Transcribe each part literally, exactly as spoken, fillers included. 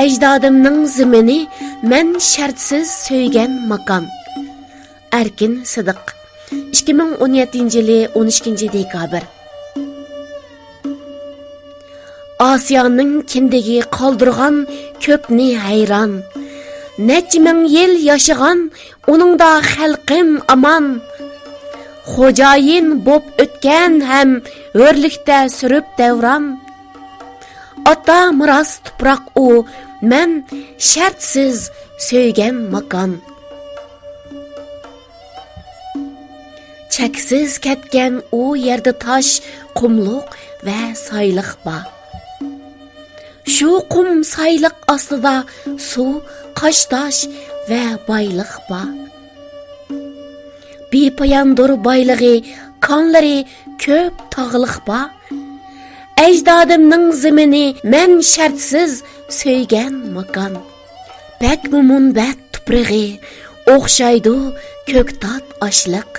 ئەجدادىمنىڭ زېمىنى، مەن شەرتسىز سۆيگەن ماكان. ئەركىن سىدىق. ئىككى مىڭ ئون يەتتىنچى يىلى ئون ئىككىنچى دېكابىر. ئاسىيانىڭ كىندىكى قالدۇرغان كۆپنى ھەيران. نەچچە مىڭ يىل ياشىغان ئۇنىڭدا خەلقىم ئامان. خوجايىن بوپ ئۆتكەن ھەم ھۆرلۈكتە سۈرۈپ دەۋران. ئاتا مىراس تۇپراق ئۇ، مەن شەرتسىز سۆيگەن ماكان. چەكسىز كەتكەن ئۇ يەردە تاش، قۇملۇق ۋە سايلىق بار. شۇ قۇم سايلىق ئاستىدا سۇ، قاشتاش ۋە بايلىق بار. بىپاياندۇر بايلىقى، كانلىرى كۆپ تاغلىق بار. ئەجدادىمنىڭ زېمىنى، مەن شەرتسىز سۆيگەن ماكان. بەكمۇ مۇنبەت تۇپرىقى، ئوخشايدۇ كۆكتات ئاشلىق.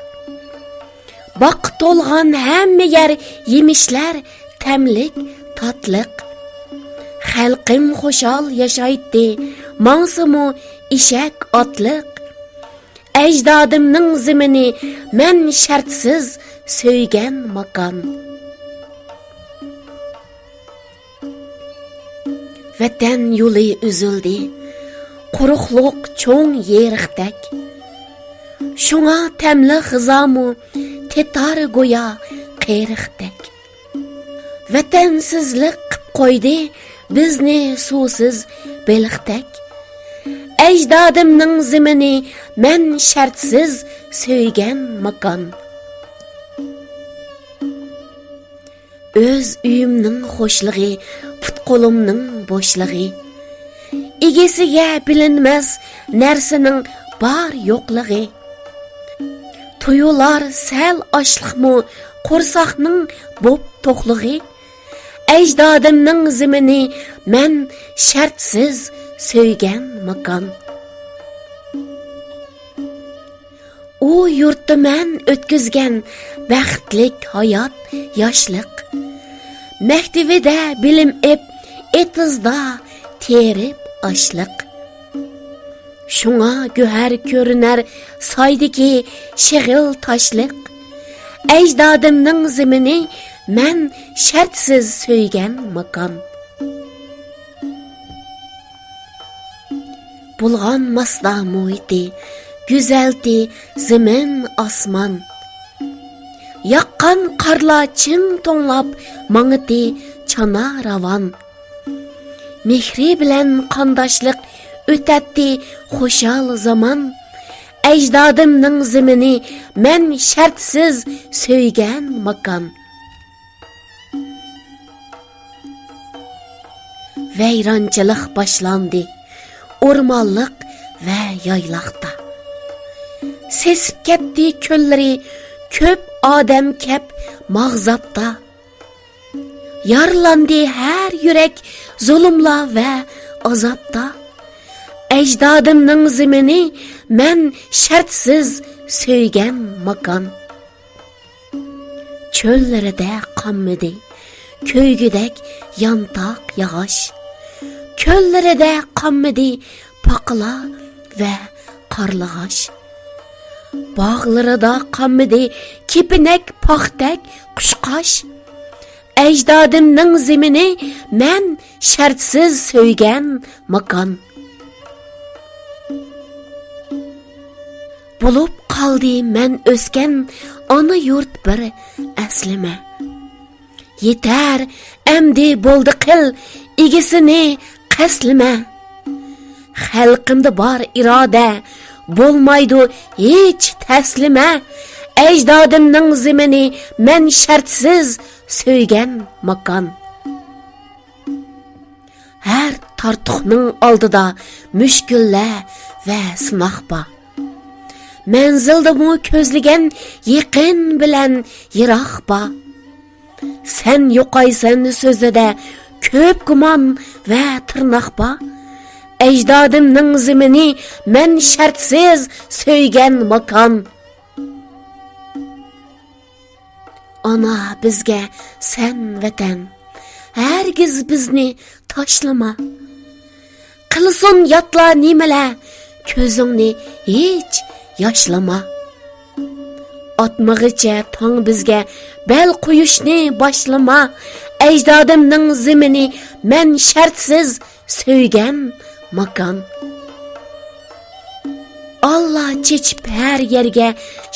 باغقا تولغان ھەممە يەر يېمىشلەر تەملىك، تاتلىق. خەلقىم خۇشال ياشايتتى، ماڭسىمۇ ئېشەك ئاتلىق. ئەجدادىمنىڭ زېمىنى، مەن شەرتسىز سۆيگەن ماكان. ۋەتەن يولى ئۈزۈلدى، قۇرۇقلۇق چوڭ يېرىقتەك. شۇڭا تەملىك غىزامۇ تېتار گويا قېرىقتەك. ۋەتەنسىزلىك قىپ قويدى بىزنى سۇسىز بېلىقتەك. ئەجدادىمنىڭ زېمىنى، مەن شەرتسىز سۆيگەن ماكان. ئۆز ئۆيۈمنىڭ خۇشلۇقى، پۇت-قولۇمنىڭ بوشلۇقى. ئىگىسىگە بىلىنمەس نەرسىنىڭ بار-يوقلۇقى. تۇيۇلار سەل ئاچلىقمۇ، قورساقنىڭ بوپ توقلۇقى. ئەجدادىمنىڭ زېمىنى، مەن شەرتسىز سۆيگەن ماكان. ئۇ يۇرتتا مەن ئۆتكۈزگەن بەختلىك ھايات، ياشلىق. مەكتىۋىدە بىلىم ئېپ، ئېتىزدا تېرىپ ئاشلىق. شۇڭا گۆھەر كۆرۈنەر سايدىكى شېغىل تاشلىق. ئەجدادىمنىڭ زېمىنى، مەن شەرتسىز سۆيگەن ماكان. بۇلغانماستا مۇھىتى، گۈزەلتى زېمىن، ئاسمان. ياغقان قارلار چىڭ توڭلاپ، ماڭىتى چانا راۋان. مېھرى بىلەن قانداشلىق، ئۆتەتتى خۇشال زامان. ئەجدادىمنىڭ زېمىنى، مەن شەرتسىز سۆيگەن ماكان. ۋەيرانچىلىق باشلاندى ئورمانلىق ۋە يايلاقتا. سېسىپ كەتتى كۆللىرى، كۆپ ئادەم كەپ ماغزاپتا. يارىلاندى ھەر يۈرەك زۇلۇملار ۋە ئازابتا. ئەجدادىمنىڭ زېمىنى، مەن شەرتسىز سۆيگەن ماكان. چۆللىرىدە قانمىدى كۆيگۈدەك يانتاق ياغاچ. كۆللىرىدە قانمىدى پاقىلار ۋە قارلىغاچ. باغلىرىدا قانمىدى كېپىنەك پاختەك قۇشقاچ. ئەجدادىمنىڭ زېمىنى، مەن شەرتسىز سۆيگەن ماكان. بولۇپ قالدى مەن ئۆسكەن ئانا يۇرت بىر ئەسلىمە. يېتەر ئەمدى بولدى قىل ئىگىسىنى قەسلىمە. خەلقىمدە بار ئىرادە، بولمايدۇ ھېچ تەسلىمە. ئەجدادىمنىڭ زېمىنى، مەن شەرتسىز سۆيگەن ماكان. ھەر تارتۇقنىڭ ئالدىدا مۈشكۈللەر ۋە سىناق بار. مەنزىلدىمۇ كۆزلىگەن يېقىن بىلەن يىراق بار. سەن يوقايسەن سۆزىدە كۆپ گۇمان ۋە تىرناق بار. ئەجدادىمنىڭ زېمىنى، مەن شەرتسىز سۆيگەن ماكان. ئانا بىزگە سەن ۋەتەن، ھەرگىز بىزنى تاشلىما. قىلسۇن ياتلا نېمىلەر، كۆزۈڭنى ھېچ ياشلىما. ئاتمىغىچە تاڭ بىزگە بەل قويۇشنى باشلىما. ئەجدادىمنىڭ زېمىنى مەن شەرتسىز سۆيگەن ماكان. ئاللا چېچىپ ھەر يەرگە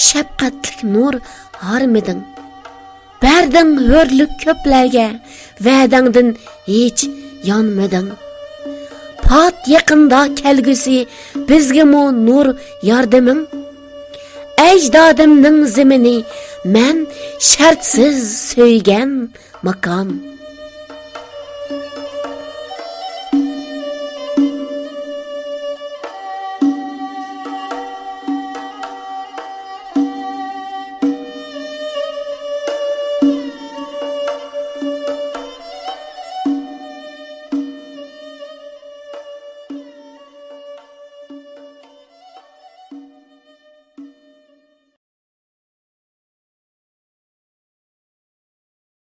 شەپقەتلىك نۇر ھارمىدىڭ. بەردىڭ ھۆرلۈك كۆپلەرگە، ۋەدەڭدىن ھېچ يانمىدىڭ. پات يېقىندا كەلگۈسى بىزگىمۇ نۇر ياردىمىڭ. ئەجدادىمنىڭ زېمىنى مەن شەرتسىز سۆيگەن ماكان.